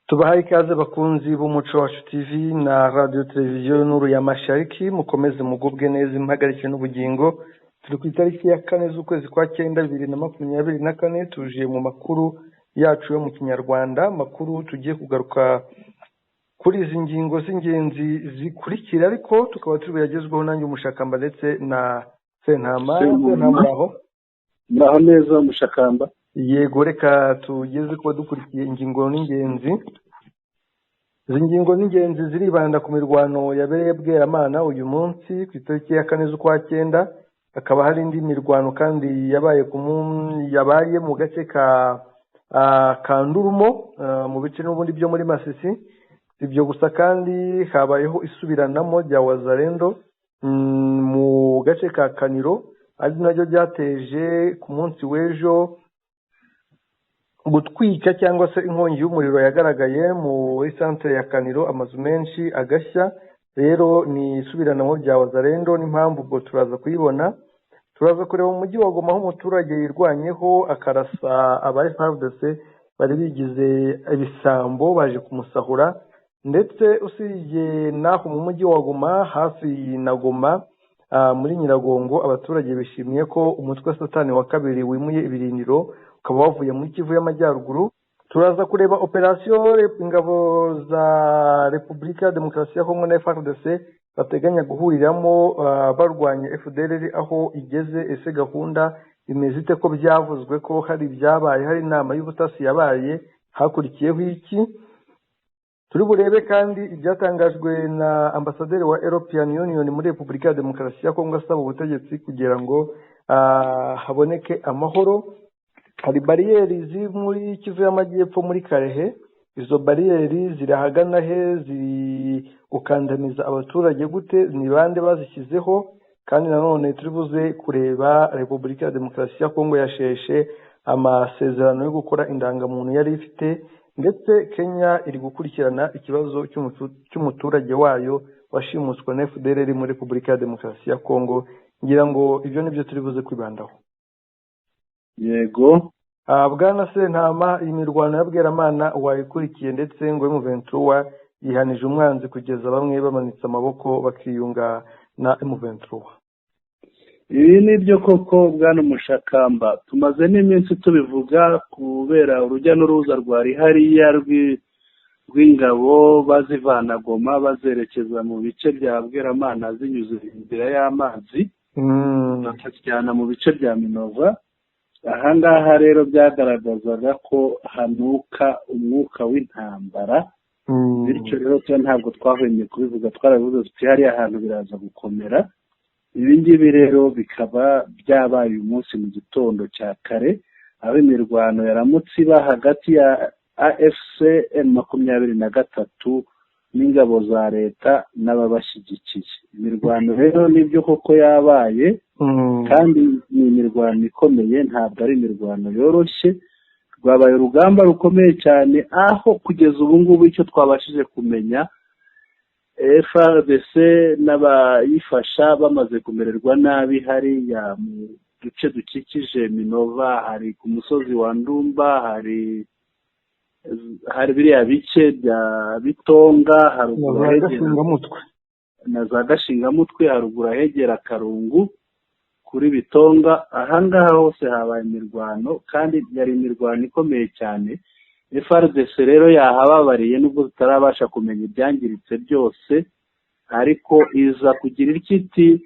Tubahaye ikaze, bakunzi b'Umuco Wacu TV na Radiyo Televiziyo Nuru ya Mashariki. Mukomeze mugubwe neza, impagarike n'ubugingo. Turi ku itariki ya 4 z'ukwezi kwa 9, 2024. Tuje mu makuru yacu yo mu Kinyarwanda, makuru tugiye kugaruka kuri izi ngingo z'ingenzi zikurikira, ariko tukaba turi buyagezweho nanjye Umushakamba ndetse na Sentama. Sentama, muraho? Muraho neza, Umushakamba. Yego, reka tugeze kuba dukurikiye ingingo n'ingenzi. Izi ngingo z'ingenzi ziribanda ku mirwano yabereye Bweramana uyu munsi ku itariki ya 4 z'ukwa 9. Hakaba hari indi mirwano kandi yabaye ku yabaye mu gace ka Kandurumo, mu bice n'ubundi byo muri Masisi. Ibyo gusa kandi, habayeho isubiranamo rya Wazalendo mu gace ka Kaniro, ari naryo ryateje ku munsi w'ejo gutwika cyangwa se inkongi y'umuriro yagaragaye muri santere ya Kaniro, amazu menshi agashya. Rero ni isubiranamo rya Wazalendo n'impamvu ubwo turaza kuyibona. Turaza kureba mu mujyi wa Goma, aho umuturage yirwanyeho akarasa aba FARDC bari bigize ibisambo baje kumusahura. Ndetse usibye n'aho mu mujyi wa Goma, hafi na Goma, muri Nyiragongo, abaturage bishimiye ko umutwe wa Satani wa kabiri wimuye ibirindiro, ukaba wavuye muri Kivu y'Amajyaruguru. Turaza kureba operasiyo ingabo za Repubulika ya Demokarasi ya Kongo na FARDC bateganya guhuriramo barwanya FDLR, aho igeze. Ese gahunda imeze ite, ko byavuzwe ko hari ibyabaye, hari inama y'ubutasi yabaye, hakurikiyeho iki? Turi burebe kandi ibyatangajwe na ambasaderi wa European Union muri Repubulika ya Demokarasi ya Kongo, asaba ubutegetsi kugira ngo haboneke amahoro. Hari bariyeri ziri muri Kivu y'Amajyepfo, muri Kalehe. Izo bariyeri ziri ahagana he? Ziri gukandamiza abaturage gute? Ni bande bazishyizeho? Kandi nanone turi buze kureba Repubulika ya Demokarasi ya Kongo yasheshe amasezerano yo gukora indangamuntu yari ifite, ndetse Kenya iri gukurikirana ikibazo cy'umuturage wayo washimuswe na FDLR muri Repubulika ya Demokarasi ya Kongo. Ngira ngo ibyo nibyo turi buze kwibandaho. Yego. Bwana Sentama, iyi mirwano ya Bweramana wayikurikiye, ndetse ngo M23 yihanije umwanzi kugeza bamwe bamanitse amaboko bakiyunga na M23. Ibi ni byo koko, bwana Umushakamba. Tumaze n'iminsi tubivuga kubera urujya n'uruza rwari hariya rw'ingabo bazivana Goma bazerekeza mu bice bya Bweramana, zinyuze inzira y'amazi, bakazijyana mu bice bya Minova. Ahangaha rero byagaragazaga ko hanuka umwuka w'intambara. Bityo rero tuba ntabwo twahwemye kubivuga, twarabivuze tuti hariya hantu biraza gukomera. Ibi ngibi rero bikaba byabaye uyu munsi mu gitondo cya kare, aho imirwano yaramutse iba hagati ya AFC M23 n'ingabo za leta n'ababashyigikiye. Imirwano rero nibyo koko yabaye, kandi ni imirwano ikomeye, ntabwo ari imirwano yoroshye. Rwabaye urugamba rukomeye cyane, aho kugeza ubu ngubu icyo twabashije kumenya, FARDC n'abayifasha bamaze kumererwa nabi hariya mu duce dukikije Minova. Hari ku musozi wa Ndumba, hari biriya bice bya Bitonga haruguru ahegera na za Gashingamutwe, haruguru ahegera Karungu kuri Bitonga. Ahangaha hose habaye imirwano, kandi yari imirwano ikomeye cyane. FARDC rero yahababariye, nubwo tutarabasha kumenya ibyangiritse byose, ariko iza kugira iti: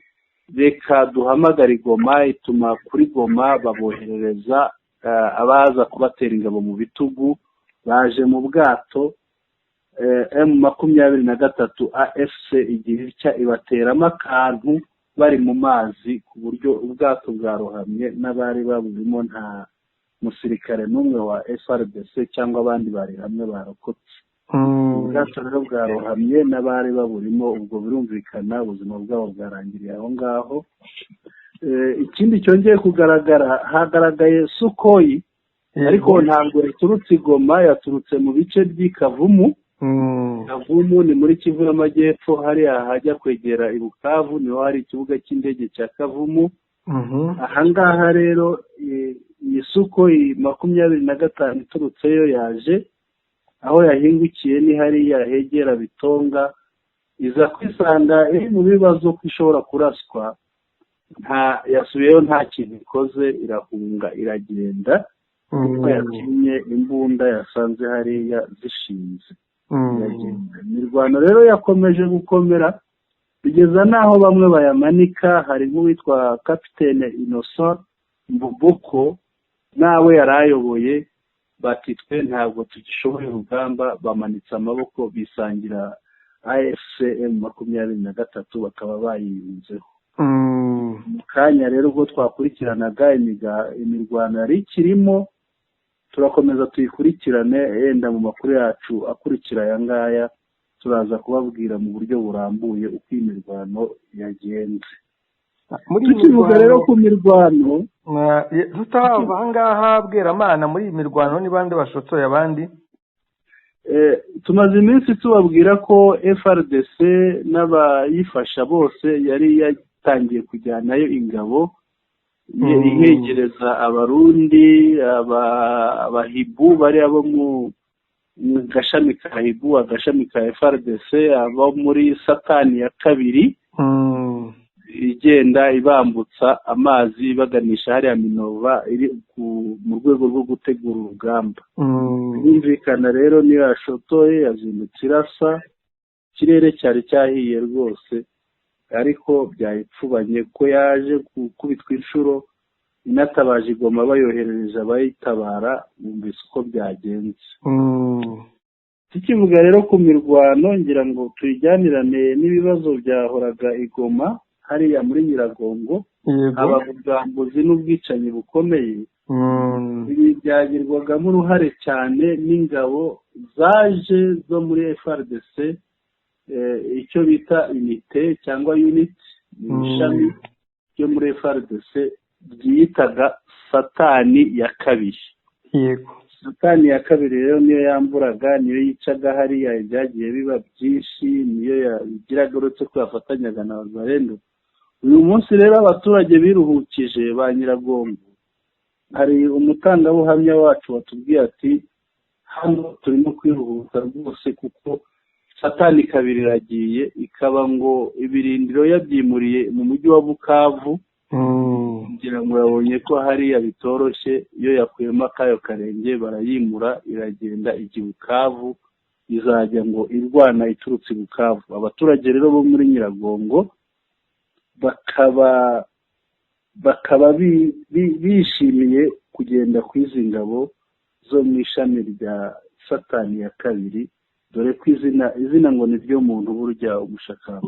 "Reka duhamagare Goma." Ituma kuri Goma baboherereza abaza kubatera ingabo mu bitugu, baje mu bwato. M23 AFC igira itya ibateramo akantu bari mu mazi, ku buryo ubwato bwarohamye n'abari baburimo, nta musirikare n'umwe wa FARDC cyangwa abandi bari hamwe barokotse. Ubwato rero bwarohamye n'abari baburimo, ubwo birumvikana ubuzima bwabo bwarangiriye aho ngaho. Ikindi cyongeye kugaragara, hagaragaye Sukhoi, ariko ntabwo yaturutse i Goma, yaturutse mu bice by'i Kavumu. Kavumu ni muri Kivu y'Amajyepfo, hariya hajya kwegera i Bukavu, niho hari ikibuga cy'indege cya Kavumu. Ahangaha rero iyi Sukhoi 25 iturutseyo yaje. Aho yahingukiye ni hariya hegera Bitonga, iza kwisanga iri mu bibazo ko ishobora kuraswa. Nta yasubiyeyo, nta kintu ikoze, irahunga iragenda, kuko yatinye imbunda yasanze hariya zishinze, iragenda. Imirwano rero yakomeje gukomera bigeza n'aho bamwe bayamanika. Hari nk'uwitwa Kapitene Innocent Mbuboko nawe yari ayoboye, bati: "Twe ntabwo tugishoboye urugamba." Bamanitse amaboko bisangira AFC M23, bakaba bayiyunzeho. Mu kanya rero ubwo twakurikiranaga imirwano yari ikirimo, turakomeza tuyikurikirane. Yenda mu makuru yacu akurikira aya ngaya turaza kubabwira mu buryo burambuye uko iyi mirwano yagenze. Muri iyi Tukivuga rero mirwano ku mirwano, tutarava aha ngaha, Bweramana, muri iyi mirwano ni bande bashotoye abandi? Tumaze iminsi tubabwira ko FARDC n'abayifasha bose yari yatangiye kujyanayo ingabo, ihegereza Abarundi, Abahibu bariya bo mu gashami ka Hibu, agashami ka FARDC, abo muri Satani ya kabiri, igenda ibambutsa amazi ibaganisha hariya Minova, iri mu rwego rwo gutegura urugamba. Birumvikana rero niyo yashotoye, yazindutse irasa, ikirere cyari cyahiye rwose, ariko byayipfubanye ko yaje gukubitwa inshuro, inatabaje igoma bayoherereje abayitabara, bumvise uko byagenze. Tukivuga rero ku mirwano, ngira ngo tuyijyanirane n'ibibazo byahoraga igoma hariya muri Nyiragongo, haba ubwambuzi n'ubwicanyi bukomeye. Ibi byagirwagamo uruhare cyane n'ingabo zaje zo muri FARDC, icyo bita unité cyangwa unit, ni ishami ryo muri FARDC ryiyitaga Satani ya kabiri. Satani ya kabiri rero niyo yamburaga, niyo yicaga hariya, ibyagiye biba byinshi niyo yagiraga, uretse ko yafatanyaga na Wazalendo. Uyu munsi rero abaturage biruhukije ba Nyiragongo, hari umutangabuhamya wacu watubwiye ati: "Hano turimo kwiruhuka rwose, kuko Satani kabiri iragiye, ikaba ngo ibirindiro yabyimuriye mu mujyi wa Bukavu, kugira ngo yabonye ko hariya bitoroshye. Iyo yakuyemo akayo karenge barayimura, iragenda ijya i Bukavu, izajya ngo irwana iturutse i Bukavu." Abaturage rero bo muri Nyiragongo bakaba bishimiye kugenda kw'izi ngabo zo mu ishami rya Satani ya kabiri, dore ko izina ngo ni ryo muntu burya, umushakamba.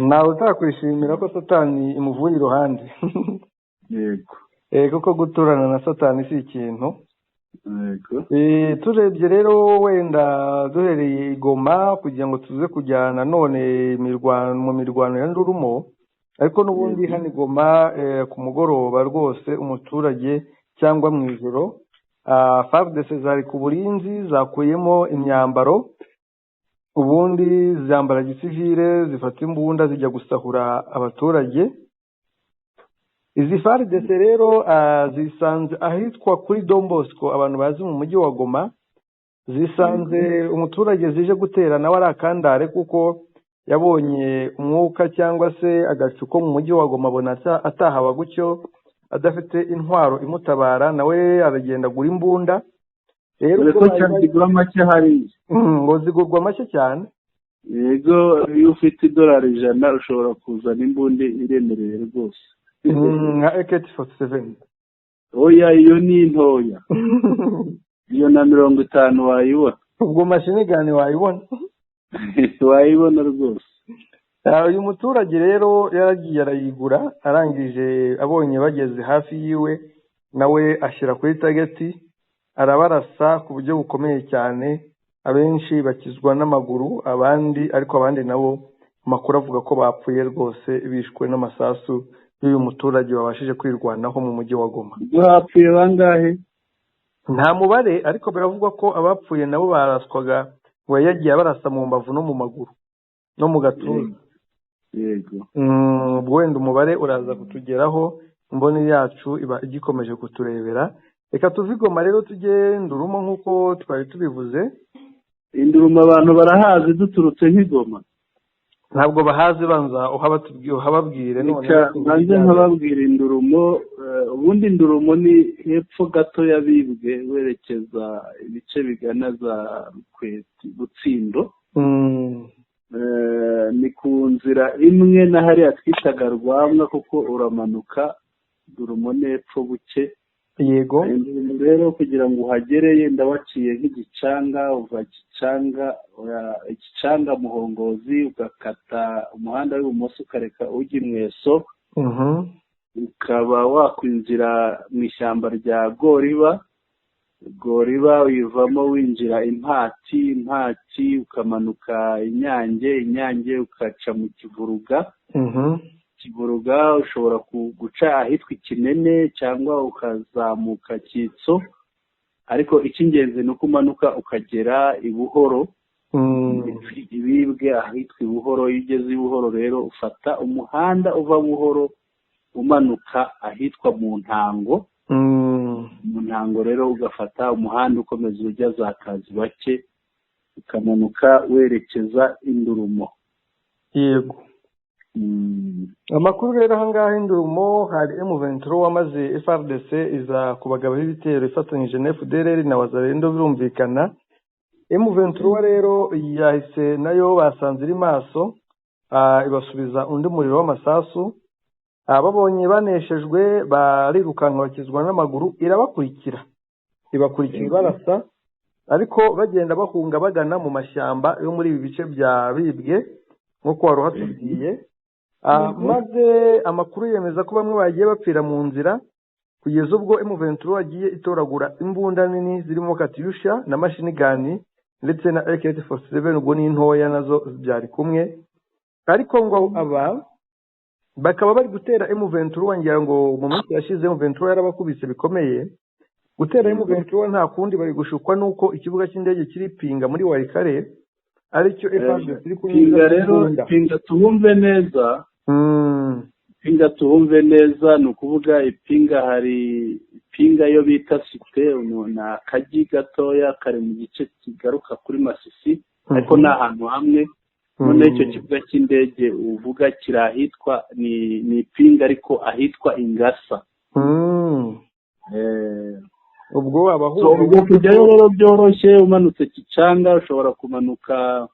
Ntawe utakwishimira ko Satani imuvuye iruhande. Yego. Kuko guturana na Satani si ikintu. Yego. Turebye rero wenda duhereye i Goma kugira ngo tuze kujyana none mu mirwano ya Ndurumo, ariko n'ubundi hano i Goma, ku mugoroba rwose umuturage cyangwa mu ijoro, FARDC zari ku burinzi, zakuyemo imyambaro, ubundi zambara gisivile, zifata imbunda, zijya gusahura abaturage. Izi FARDC rero zisanze ahitwa kuri Don Bosco, abantu bazi mu mujyi wa Goma, zisanze umuturage zije gutera nawe ari akandare, kuko yabonye umwuka cyangwa se agacu ko mu mujyi wa Goma, abona atahaba gutyo adafite intwaro imutabara, nawe aragenda agura imbunda. Rero Dore ubwo ko bari cyane zigura make hariya. Ngo zigurwa make cyane. Yego, iyo ufite idolari 100 ushobora kuzana imbunda iremereye rwose. Nka AK-47? Oya, iyo ni ntoya, iyo na 50 wayibona. Ubwo machine gun wayibona? Wayibona rwose. Uyu muturage rero yaragiye arayigura, arangije abonye bageze hafi yiwe, nawe ashyira kuri target, arabarasa ku buryo bukomeye cyane. Abenshi bakizwa n'amaguru, abandi ariko abandi nabo amakuru avuga ko bapfuye rwose, bishwe n'amasasu y'uyu muturage wabashije kwirwanaho mu mujyi wa Goma. Ubwo hapfuye bangahe? Nta mubare, ariko biravugwa ko abapfuye nabo baraswaga, ngo yagiye abarasa mu mbavu no mu maguru no mu gatuza. Ubwo wenda umubare uraza kutugeraho, imboni yacu iba igikomeje kuturebera. Reka tuve i Goma rero tujye Ndurumo nk'uko twari tubivuze. Indurumo abantu barahazi duturutse nk'igoma. Ntabwo bahazi, banza uhababwire none. Nbanze nkababwira Indurumo. Ubundi Indurumo ni hepfo gato y'Abibwe, werekeza ibice bigana za Rukweti, Butsindo. Ni ku nzira imwe na hariya twitaga Rwamwa, kuko uramanuka, Ndurumo n'epfo buke. Rero kugira ngo uhagere, yenda waciye nk'Igicanga, uva Gicanga, Igicanga Muhongozi, ugakata umuhanda w'ibumoso, ukareka ujya Imweso, ukaba wakwinjira mu ishyamba rya Goriba. Goriba uyivamo winjira Impati, Impati ukamanuka Inyange, Inyange ukaca mu Kivuruga. Kivuruga ushobora guca ahitwa Ikinene cyangwa ukazamuka Cyitso, ariko icy'ingenzi ni uko umanuka ukagera i Buhoro, Ibibwe, ahitwa i Buhoro. Iyo ugeze i Buhoro rero, ufata umuhanda uva Buhoro umanuka ahitwa mu Ntango. Mu Ntango rero ugafata umuhanda ukomeza ujya za Kazibake, ukamanuka werekeza Indurumo. Amakuru rero ahangaha Indurumo hari M23 wamaze FARDC iza kubagabaho ibitero ifatanyije na FDLR na Wazalendo, birumvikana. M23 rero yahise nayo basanze iri maso, ibasubiza undi muriro w'amasasu. Babonye baneshejwe barirukanka bakizwa n'amaguru, irabakurikira, ibakurikira ibarasa, ariko bagenda bahunga bagana mu mashyamba yo muri ibi bice bya Bibwe nk'uko wari uhatubwiye. Maze amakuru yemeza ko bamwe bagiye bapfira mu nzira, kugeza ubwo M23 yagiye itoragura imbunda nini zirimo Katyusha na machine gun ndetse na AK-47, ubwo ni ntoya nazo byari kumwe. Ariko ngo aba bakaba bari gutera M23, ngira ngo mu minsi yashize M23 yarabakubise bikomeye. Gutera M23 nta kundi, bari gushukwa nuko ikibuga cy'indege kiri Pinga muri Walikale aricyo FARDC iri Pinga kunyuza rero imbunda. Pinga tuhumve neza. Ipinga tuhumve neza, ni ukuvuga Ipinga, hari Ipinga yo bita Site, ni akagi gatoya kari mu gice kigaruka kuri Masisi, ariko ni ahantu hamwe. Noneho icyo kibuga cy'indege uvuga kiri ahitwa ni Ipinga, ariko ahitwa Ingasa. Ubwo abahungu Ubwo kujyayo rero byoroshye, umanutse Kicanga ushobora kumanuka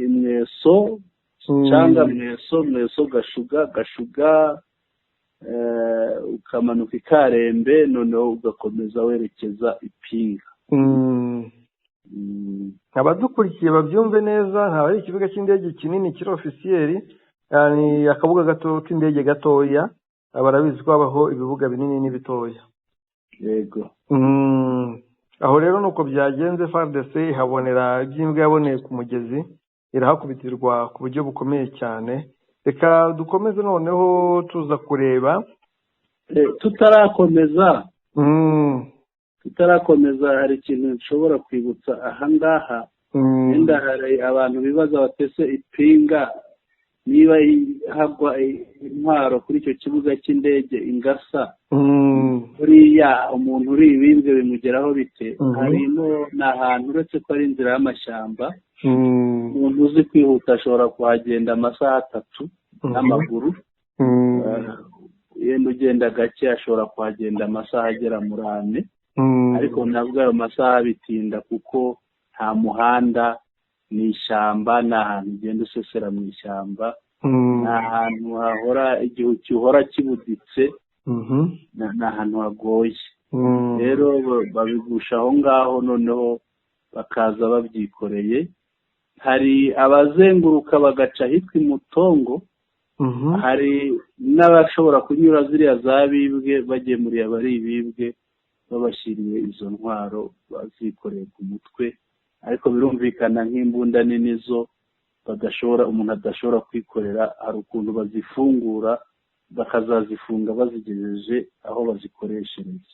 Imweso, Kicanga, Mweso, Mweso Gashuga, Gashuga ukamanuka Ikarembe, noneho ugakomeza werekeza Ipinga. Abadukurikiye babyumve neza, ntabwo ari ikibuga cy'indege kinini kiri officiel, ni akabuga gato k'indege gatoya. Barabizi ko habaho ibibuga binini n'ibitoya. Aho rero nuko byagenze, FARDC ihabonera iby'imbwa yaboneye ku mugezi, irahakubitirwa ku buryo bukomeye cyane. Reka dukomeze noneho tuza kureba. Tutarakomeza, tutarakomeza, hari ikintu nshobora kwibutsa ahangaha. Wenda hari abantu bibaza batese Ipinga niba hagwa intwaro kuri icyo kibuga cy'indege Ingasa, buriya umuntu uri Ibimbwe bimugeraho bite? Harimo ni ahantu, uretse ko ari inzira y'amashyamba, umuntu uzi kwihuta ashobora kuhagenda amasaha 3 n'amaguru. Yenda ugenda gake ashobora kuhagenda amasaha agera muri 4, ariko nabwo ayo masaha bitinda kuko nta muhanda, ni ishyamba, ni ahantu ugenda usesera mu ishyamba, ni ahantu hahora igihu gihora kibuditse, ni ahantu hagoye. Rero babigusha aho ngaho, noneho bakaza babyikoreye. Hari abazenguruka bagaca ahitwa Imutongo, hari n'abashobora kunyura ziriya za Bibwe bagemuriye abari Ibibwe, babashyiriye izo ntwaro bazikoreye ku mutwe. Ariko birumvikana nk'imbunda nini zo badashobora, umuntu adashobora kwikorera, hari ukuntu bazifungura bakazazifunga bazigejeje aho bazikoreshereza.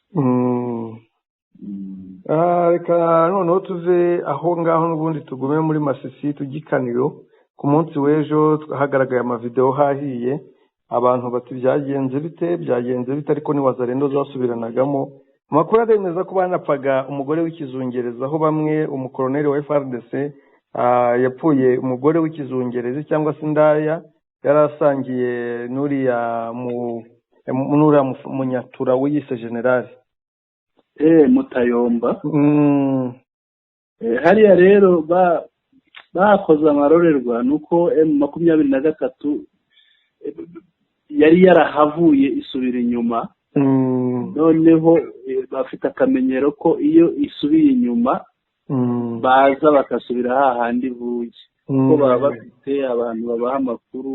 Reka noneho tuve aho ngaho n'ubundi tugume muri Masisi, tujye i Kaniro. Ku munsi w'ejo hagaragaye amavideo hahiye, abantu bati byagenze bite, byagenze bite? Ariko ni Wazalendo zasubiranagamo. Amakuru aremeza ko banapfaga umugore w'ikizungereza, aho bamwe umukoroneri wa FARDC yapfuye umugore w'ikizungerezi cyangwa se indaya yari asangiye n'uriya munyatura wiyise generali. Mutayomba. Hariya rero bakoze amarorerwa nuko M23 yari yarahavuye isubira inyuma. Noneho bafite akamenyero ko iyo isubiye inyuma baza bagasubira hahandi ivuye, kuko baba bafite abantu babaha amakuru,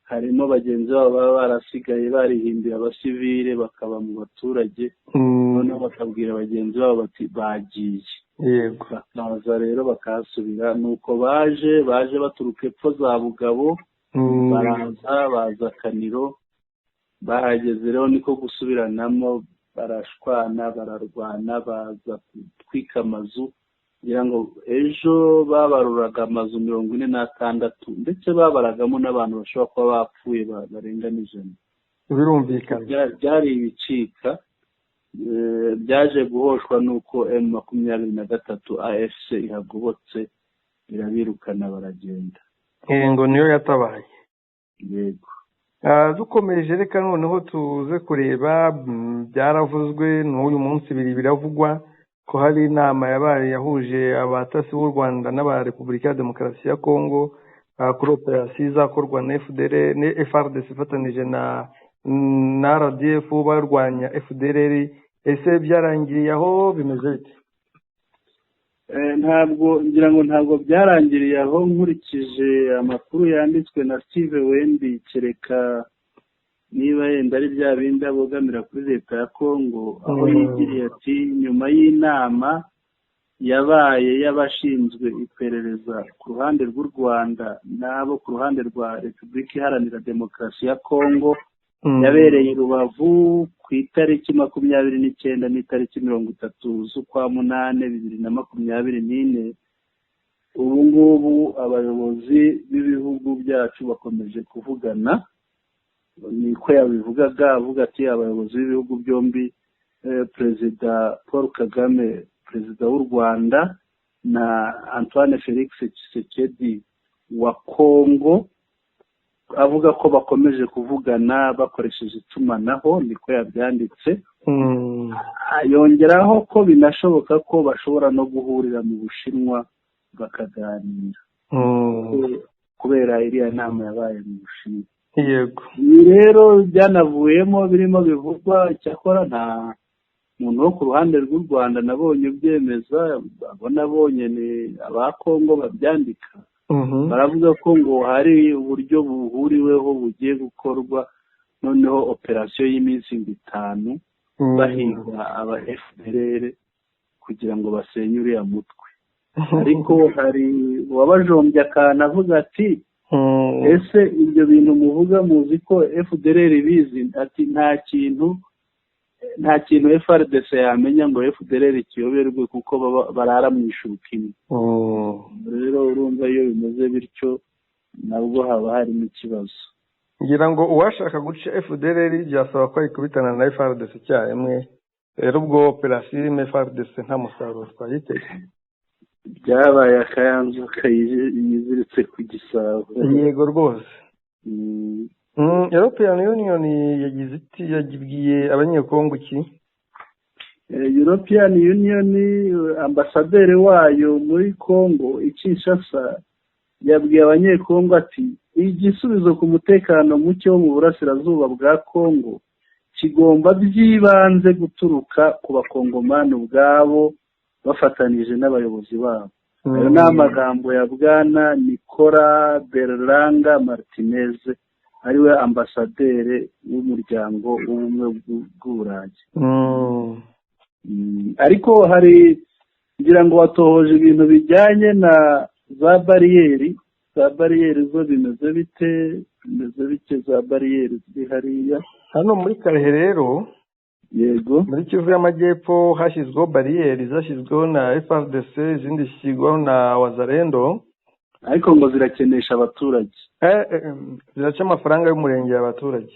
harimo bagenzi babo baba barasigaye barihimbiye abasivile bakaba mu baturage, noneho bakabwira bagenzi babo bati bagiye. Bakaza rero bakahasubira. Nuko baje baturuka epfo za Bugabo, baraza baza Kaniro. Bahageze rero niko gusubiranamo, barashwana, bararwana, baza gutwika amazu. Kugira ngo ejo babaruraga amazu 46, ndetse babaragamo n'abantu bashobora kuba bapfuye barenga n'100. Birumvikana. Byari ibicika. Byaje guhoshwa n'uko M23 AFC ihagobotse, irabirukana baragenda. Ngo niyo yatabaye. Yego. Dukomeje, reka noneho tuze kureba, byaravuzwe n'uyu munsi biri biravugwa ko hari inama yabaye yahuje abatasi b'u Rwanda n'aba Repubulika ya Demokarasi ya Kongo kuri operasiyo izakorwa na FDL na FARDC ifatanije na RDF barwanya FDLR. Ese byarangiriye aho, bimeze bite? Ntabwo ngira ngo ntabwo byarangiriye aho. Nkurikije amakuru yanditswe na Steve Wembi, kereka niba yenda ari bya bindi abogamira kuri leta ya Kongo, aho yigiriye ati nyuma y'inama yabaye y'abashinzwe iperereza ku ruhande rw'u Rwanda n'abo ku ruhande rwa Repubulika Iharanira Demokarasi ya Kongo, yabereye i Rubavu ku itariki 29 n'itariki 30 z'ukwa munani 2024, ubu ngubu abayobozi b'ibihugu byacu bakomeje kuvugana. Niko yabivugaga, avuga ati abayobozi b'ibihugu byombi, Perezida Paul Kagame, perezida w'u Rwanda, na Antoine Felix Tshisekedi wa Kongo, avuga ko bakomeje kuvugana bakoresheje itumanaho, niko yabyanditse. Yongeraho ko binashoboka ko bashobora no guhurira mu Bushinwa bakaganira, kubera iriya nama yabaye mu Bushinwa. Ibi rero byanavuyemo birimo bivugwa. Icyakora nta muntu wo ku ruhande rw'u Rwanda nabonye ubyemeza. Abo nabonye ni aba Kongo babyandika, baravuga ko ngo hari uburyo buhuriweho bugiye gukorwa, noneho operasiyo y'iminsi 5 bahiga aba FDLR kugira ngo basenye uriya mutwe. Ariko hari uwabajombye akantu avuga ati ese ibyo bintu muvuga muzi ko FDLR ibizi? Ati nta kintu FARDC yamenya ngo FDLR kiyoberwe, kuko barara mu ishuka imwe. Rero urumva iyo bimeze bityo nabwo haba harimo ikibazo. Ngira ngo uwashaka guca FDLR byasaba ko ayikubitana na FARDC icyarimwe. Rero ubwo operasiyo irimo FARDC nta musaruro twayiteze. Byabaye akayanzoka yiziritse ku gisabo. Yego rwose. European Union yagize iti, yabwiye abanyekongo iki? European Union, ambasaderi wayo muri Congo i Kinshasa yabwiye abanyekongo ati igisubizo ku mutekano muke wo mu burasirazuba bwa Congo kigomba by'ibanze guturuka ku bakongomani ubwabo bafatanije n'abayobozi babo. Ayo ni amagambo ya Bwana Nicola Berlanga Martinez, ariwe ambasaderi w'umuryango w'ubumwe bw'Uburayi. Ariko hari ngira ngo watohoje ibintu bijyanye na za bariyeri. Za bariyeri zo bimeze bite? Bimeze bite za bariyeri ziri hariya? Hano muri Kalehe rero, muri Kivu y'Amajyepfo, hashyizweho bariyeri zashyizweho na FARDC, izindi zishyirwaho na Wazalendo. Ariko ngo zirakenesha abaturage. Ziraca amafaranga y'umurenge abaturage.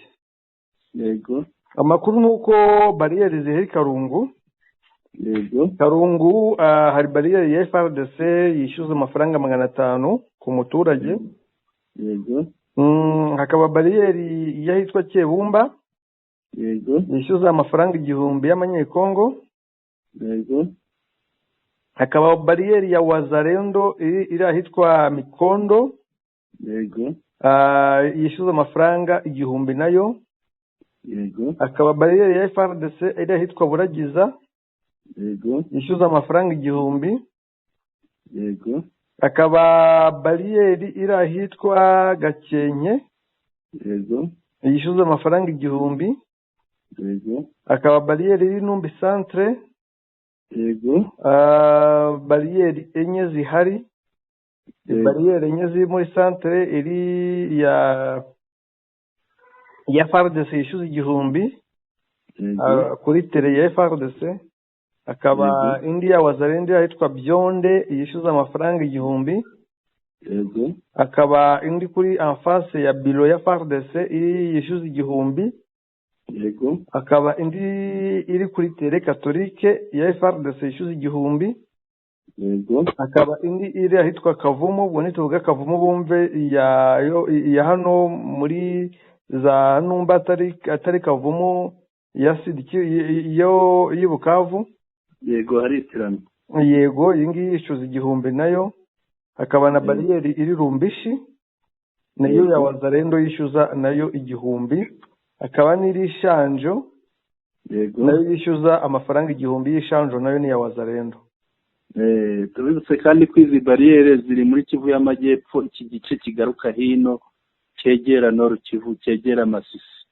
Amakuru ni uko bariyeri zihari Karungu. Yego. Karungu hari bariyeri ya FARDC yishyuza amafaranga 500 ku muturage. Yego. Hakaba bariyeri y'ahitwa Kebumba. Yego. Yishyuza amafaranga 1000 y'amanyekongo. Yego. Hakaba bariyeri ya Wazalendo iri ahitwa Mikondo. Yego. Yishyuza amafaranga 1000 nayo. Yego. Hakaba bariyeri ya FARDC iri ahitwa Buragiza. Yego. Yishyuza amafaranga 1000. Yego. Hakaba bariyeri iri ahitwa Gakenke. Yego. Yishyuza amafaranga 1000. Yego. Hakaba bariyeri iri Numbi centre. Yego. Bariyeri 4 zihari. Bariyeri 4 ziri muri centre iri ya FARDC yishyuza 1000 kuri tere ya FARDC. Hakaba indi ya Wazalendo yitwa Byonde yishyuza amafaranga 1000. Yego. Hakaba indi kuri en face ya biro ya FARDC iri yishyuza 1000. Yego. Hakaba indi iri kuri tere catholique ya FARDC yishyuza 1000. Yego. Hakaba indi iri ahitwa Kavumu, ubwo nituvuga Kavumu bumve ya hano muri za Numba atari Kavumu ya Sidiki yo y'Ibukavu. Yego, haritirana. Yego, iyi ngiyi yishyuza 1000 nayo. Hakaba na bariyeri iri Rumbishi nayo ya Wazalendo yishyuza nayo 1000. Hakaba n'iri Shanjo. Yego. Nayo yishyuza amafaranga 1000 y'Ishanjo nayo ni ya Wazalendo. Tubibutse kandi ko izi bariyeri ziri muri Kivu y'Amajyepfo, iki gice kigaruka hino cyegera Nord Kivu, cyegera Masisi.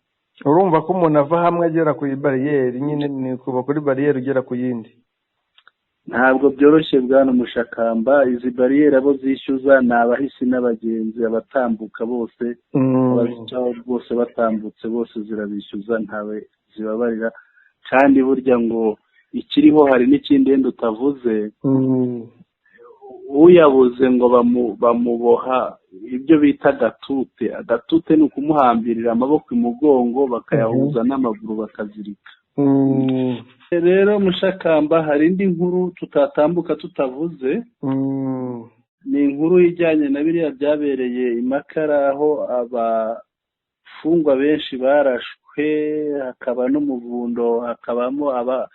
Urumva ko umuntu ava hamwe agera ku bariyeri nyine, ni kuva kuri bariyeri ugera ku yindi. Ntabwo byoroshye bwana Mushakamba. Izi bariyeri abo zishyuza ni abahisi n'abagenzi, abatambuka bose, abazicaho bose batambutse bose zirabishyuza, ntawe zibabarira. Kandi burya ngo ikiriho hari n'ikindi wenda utavuze, uyabuze ngo bamuboha ibyo bita agatute. Agatute ni ukumuhambirira amaboko imugongo bakayahuza n'amaguru bakazirika. Rero Mushakamba, hari indi nkuru tutatambuka tutavuze. Ni inkuru ijyanye na biriya byabereye i Makara, aho abafungwa benshi barashwe, hakaba n'umuvundo, hakabamo hari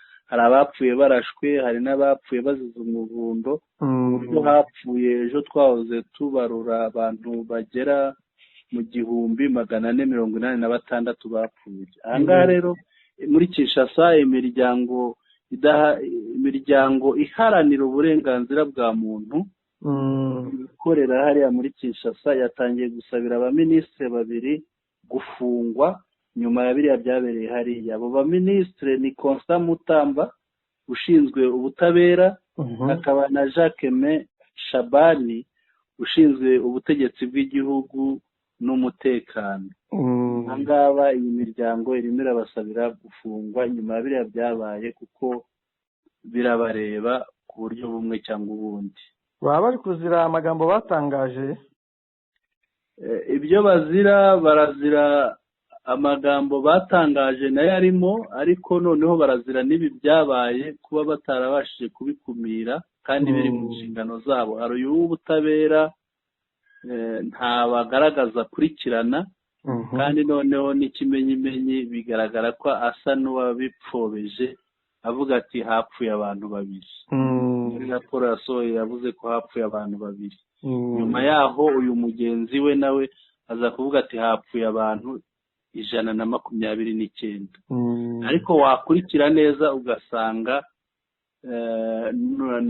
abapfuye barashwe, hari n'abapfuye bazize umuvundo. Uburyo hapfuye ejo twahoze tubarura abantu bagera mu 1486 bapfuye. Aha ngaha rero muri Kinshasa, imiryango iharanira uburenganzira bwa muntu ikorera hariya muri Kinshasa yatangiye gusabira abaminisitiri 2 gufungwa nyuma ya biriya byabereye hariya. Abo baminisitiri ni Constant Mutamba ushinzwe ubutabera, akaba na Jacques Shabani ushinzwe ubutegetsi bw'igihugu n'umutekano. Aha ngaba iyi miryango irimo irabasabira gufungwa nyuma ya biriya byabaye, kuko birabareba ku buryo bumwe cyangwa ubundi. Baba bari kuzira amagambo batangaje. Ibyo bazira, barazira amagambo batangaje nayo arimo, ariko noneho barazira n'ibi byabaye kuba batarabashije kubikumira kandi biri mu nshingano zabo. Hari uyu w'ubutabera ntabagaragaza akurikirana, kandi noneho n'ikimenyimenyi bigaragara ko asa n'uwabipfobeje avuga ati hapfuye abantu 2. Muri raporo yasohoye yavuze ko hapfuye abantu 2. Nyuma yaho uyu mugenzi we nawe aza kuvuga ati hapfuye abantu 129. Ariko wakurikira neza ugasanga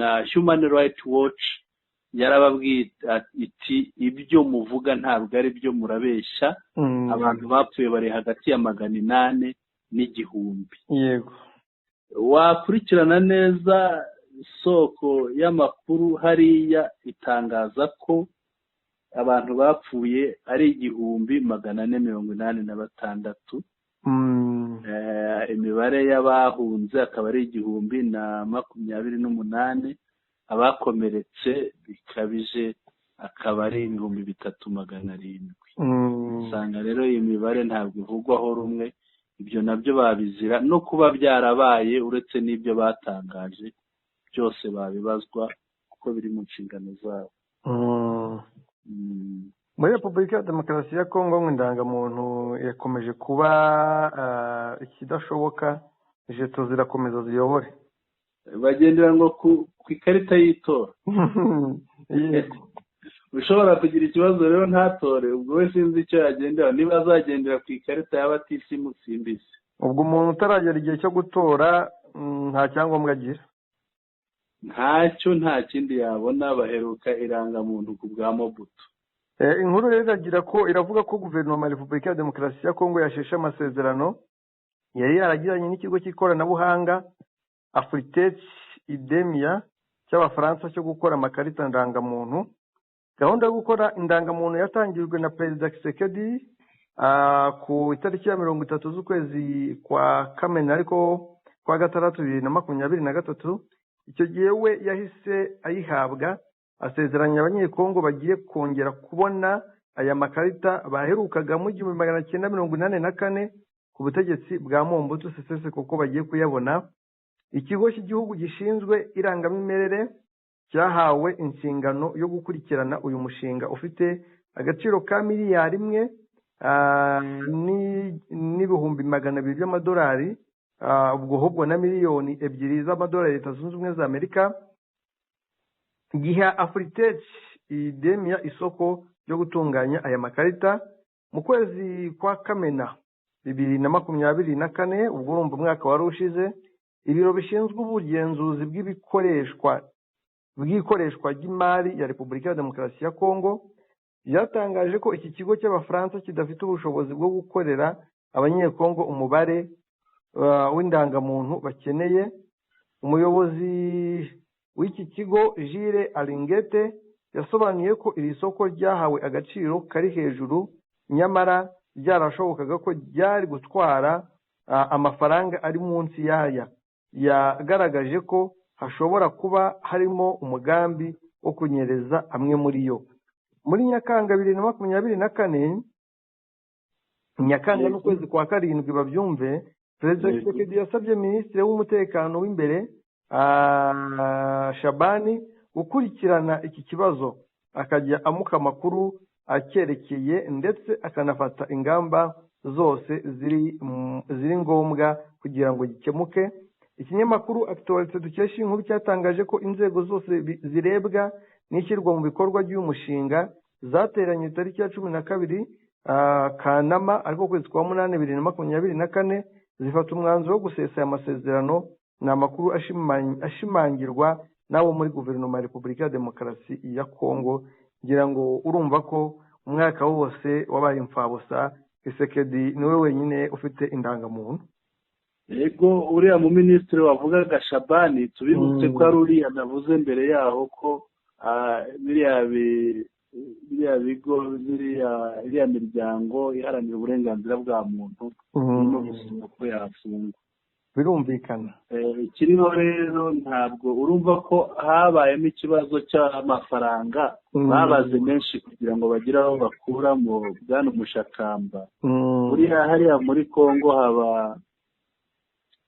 na Human Rights Watch yarababwiye iti ibyo muvuga ntabwo ari byo, murabeshya. Abantu bapfuye bari hagati ya 800 n'1000. Yego. Wakurikirana neza isoko y'amakuru hariya itangaza ko abantu bapfuye ari 1486. Imibare y'abahunze akaba ari 1028, abakomeretse bikabije akaba ari 3700. Usanga rero iyi mibare ntabwo ivugwaho rumwe. Ibyo Ibyo nabyo babizira, no kuba byarabaye uretse n'ibyo batangaje byose babibazwa kuko biri mu nshingano zabo. Muri Repubulika ya Demokarasi ya Kongo ngo indangamuntu yakomeje kuba ikidashoboka, jeto zirakomeza ziyobore. Bagendera ngo ku ikarita y'itora. Ushobora kugira ikibazo rero ntatore, ubwo we sinzi icyo yagendera, niba azagendera ku ikarita yaba atisimu simbizi. Ubwo umuntu utaragera igihe cyo gutora nta cyangombwa agira, ntacyo, nta kindi yabona. Baheruka irangamuntu ku bwa Mobutu. Inkuru rero iragira ko iravuga ko guverinoma ya Repubulika ya Demokarasi ya Kongo yasheshe amasezerano yari yaragiranye n'ikigo cy'ikoranabuhanga Afritech Idemia cy'Abafaransa cyo gukora amakarita ndangamuntu. Gahunda yo gukora indangamuntu yatangijwe na Perezida Tshisekedi ku itariki ya 30 z'ukwezi kwa Kamena, ariko kwa gatandatu 2023. Icyo gihe we yahise ayihabwa, asezeranya Abanyekongo bagiye kongera kubona aya makarita baherukaga mu 1984 ku butegetsi bwa Mobutu Sese Seko kuko bagiye kuyabona. Ikigo cy'igihugu gishinzwe irangamimerere cyahawe inshingano yo gukurikirana uyu mushinga ufite agaciro ka miliyari 1 n'ibihumbi 200 by'amadolari, ubwo ahubwo na miliyoni 2 z'amadolari Leta Zunze Ubumwe za Amerika, giha Afritech Idemia isoko ryo gutunganya aya makarita. Mu kwezi kwa Kamena 2024, ubwo urumva umwaka wari ushize, ibiro bishinzwe ubugenzuzi bw'ikoreshwa ry'imari ya Repubulika ya Demokarasi ya Kongo byatangaje ko iki kigo cy'Abafaransa kidafite ubushobozi bwo gukorera Abanyekongo umubare w'indangamuntu bakeneye. Umuyobozi w'iki kigo Jules Alingete yasobanuye ko iri soko ryahawe agaciro kari hejuru, nyamara byarashobokaga ko ryari gutwara amafaranga ari munsi y'aya. Yagaragaje ko hashobora kuba harimo umugambi wo kunyereza amwe muri yo. Muri Nyakanga 2024, Nyakanga n'ukwezi kwa karindwi babyumve, Perezida Tshisekedi yasabye Minisitiri w'Umutekano w'imbere Shabani gukurikirana iki kibazo, akajya amuka amakuru acyerekeye ndetse akanafata ingamba zose ziri ngombwa kugira ngo gikemuke. Ikinyamakuru Actualité dukesha inkuru cyatangaje ko inzego zose zirebwa n'ishyirwa mu bikorwa ry'uyu mushinga zateranye tariki ya 12 Kanama, ariko kwezi kwa 8 2024, zifata umwanzuro wo gusesa aya masezerano. Ni amakuru ashimangirwa n'abo muri guverinoma ya Repubulika ya Demokarasi ya Kongo. Ngira ngo urumva ko umwaka wose wabaye imfabusa, Tshisekedi niwe wenyine ufite indangamuntu. Yego, uriya mu minisitiri wavugaga Shabani, tubibutse ko ari uriya navuze mbere yaho ko biriya bigo, iriya miryango iharanira uburenganzira bwa muntu irimo gusaba ko yafungwa. Birumvikana. Ikiriho rero ntabwo urumva ko habayemo ikibazo cy'amafaranga, babaze menshi kugira ngo bagire aho bakuramo bwana Umushakamba. Buriya hariya muri Kongo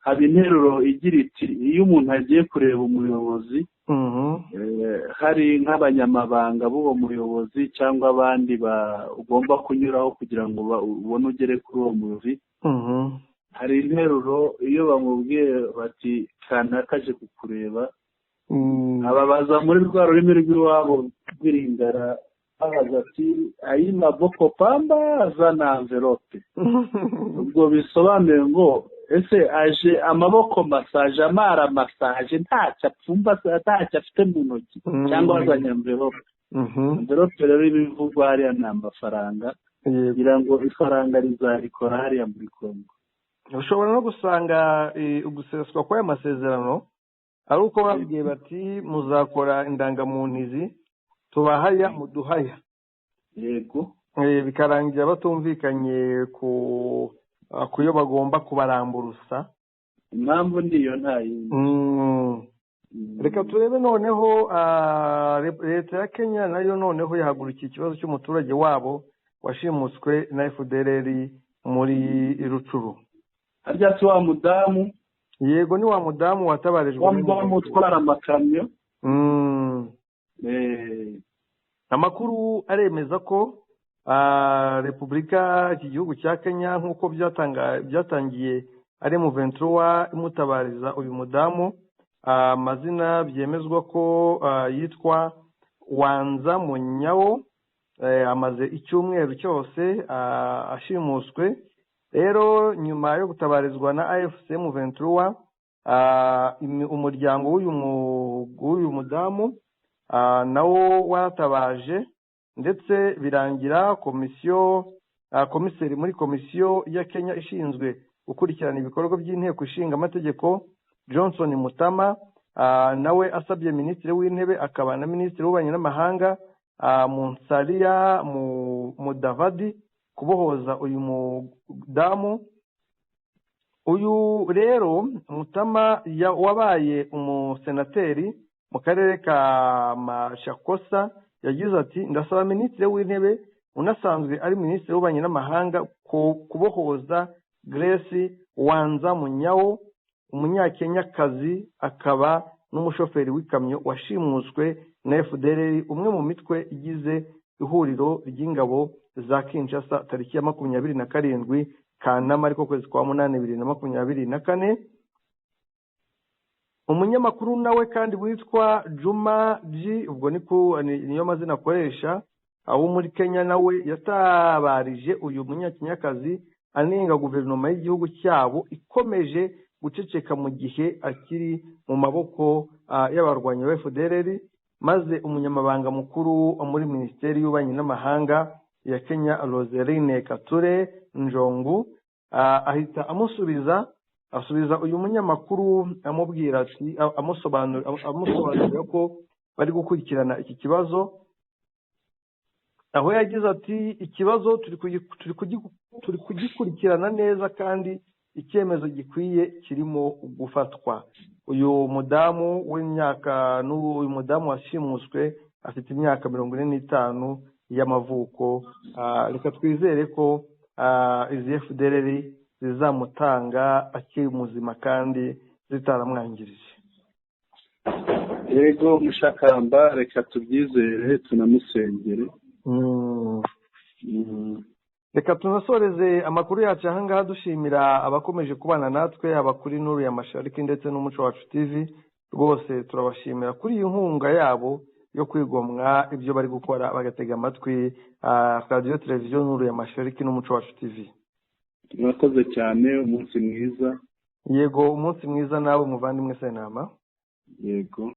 haba interuro igira iti iyo umuntu agiye kureba umuyobozi, hari nk'abanyamabanga b'uwo muyobozi cyangwa abandi ugomba kunyuraho kugira ngo ubone ugere kuri uwo muyobozi, hari interuro iyo bamubwiye bati kanaka aje kukureba, ababaza muri rwa rurimi rw'iwabo rw'iringara, babaza ati ayima boko pamba azana envelope. Ubwo bisobanuye ngo ese aje amaboko masaje, amara masaje, ntacyo apfumba, ntacyo afite mu ntoki, cyangwa azanye envelope. Envelope rero ibivugwa hariya ni amafaranga, kugira ngo ifaranga rizarikora hariya muri Kongo. Ushobora no gusanga uguseswa kw'aya masezerano ari uko babwiye bati muzakora indangamuntu izi tubahaya muduhaya. Yego. Bikarangira batumvikanye ku yo bagomba kubaramburusa. Impamvu niyo nta yindi. Reka turebe noneho leta ya Kenya nayo noneho yahagurukiye ikibazo cy'umuturage wabo washimuswe na FDLR muri Rucuru. Harya si wa mudamu? Yego, ni wa mudamu watabarijwe. Wa mudamu utwara amakamyo. Amakuru aremeza ko Repubulika, iki gihugu cya Kenya, nk'uko byatangiye ari M23 imutabariza uyu mudamu, amazina byemezwa ko yitwa Wanza Munyawo, amaze icyumweru cyose ashimuswe. Rero nyuma yo gutabarizwa na AFC M23, umuryango w'uyu mudamu nawo waratabaje, ndetse birangira komisiyo, komiseri muri komisiyo ya Kenya ishinzwe gukurikirana ibikorwa by'inteko ishinga amategeko, Johnson Mutama, nawe asabye Minisitiri w'Intebe akaba na Minisitiri w'Ububanyi n'Amahanga, Musalia Mudavadi, kubohoza uyu mudamu. Uyu rero Mutama wabaye umusenateri mu karere ka Machakos yagize ati: "Ndasaba Minisitiri w'Intebe unasanzwe ari Minisitiri w'Ububanyi n'Amahanga kubohoza Grace Wanza Munyawo, Umunyakenyakazi akaba n'umushoferi w'ikamyo washimuswe na FDLR, umwe mu mitwe igize ihuriro ry'ingabo za Kinshasa, tariki ya 27 Kanama, ariko kwezi kwa munani, 2024." Umunyamakuru nawe kandi witwa Juma G, ubwo niyo mazina akoresha, wo muri Kenya, nawe yatabarije uyu Munyakenyakazi, anenga guverinoma y'igihugu cyabo ikomeje guceceka mu gihe akiri mu maboko y'abarwanyi ba FDLR. Maze umunyamabanga mukuru muri Minisiteri y'Ububanyi n'Amahanga ya Kenya, Roseline Kature Njongu, ahita amusubiza, asubiza uyu munyamakuru amubwira ati, amusobanurira ko bari gukurikirana iki kibazo, aho yagize ati: "Ikibazo turi kugikurikirana neza kandi icyemezo gikwiye kirimo gufatwa." Uyu mudamu w'imyaka, uyu mudamu washimuswe afite imyaka 45 y'amavuko. Reka twizere ko izi FDLR zizamutanga akiri muzima kandi zitaramwangirije. Yego Mushakamba, reka tubyizere tunamusengere. Reka tunasoreze amakuru yacu ahangaha, dushimira abakomeje kubana natwe, haba kuri Nuru ya Mashariki ndetse n'Umuco Wacu TV. Rwose turabashimira kuri iyi nkunga yabo yo kwigomwa ibyo bari gukora, bagatega amatwi radiyo televiziyo Nuru ya Mashariki n'Umuco Wacu TV. Murakoze cyane, umunsi mwiza. Yego, umunsi mwiza nawe muvandimwe Senama. Yego.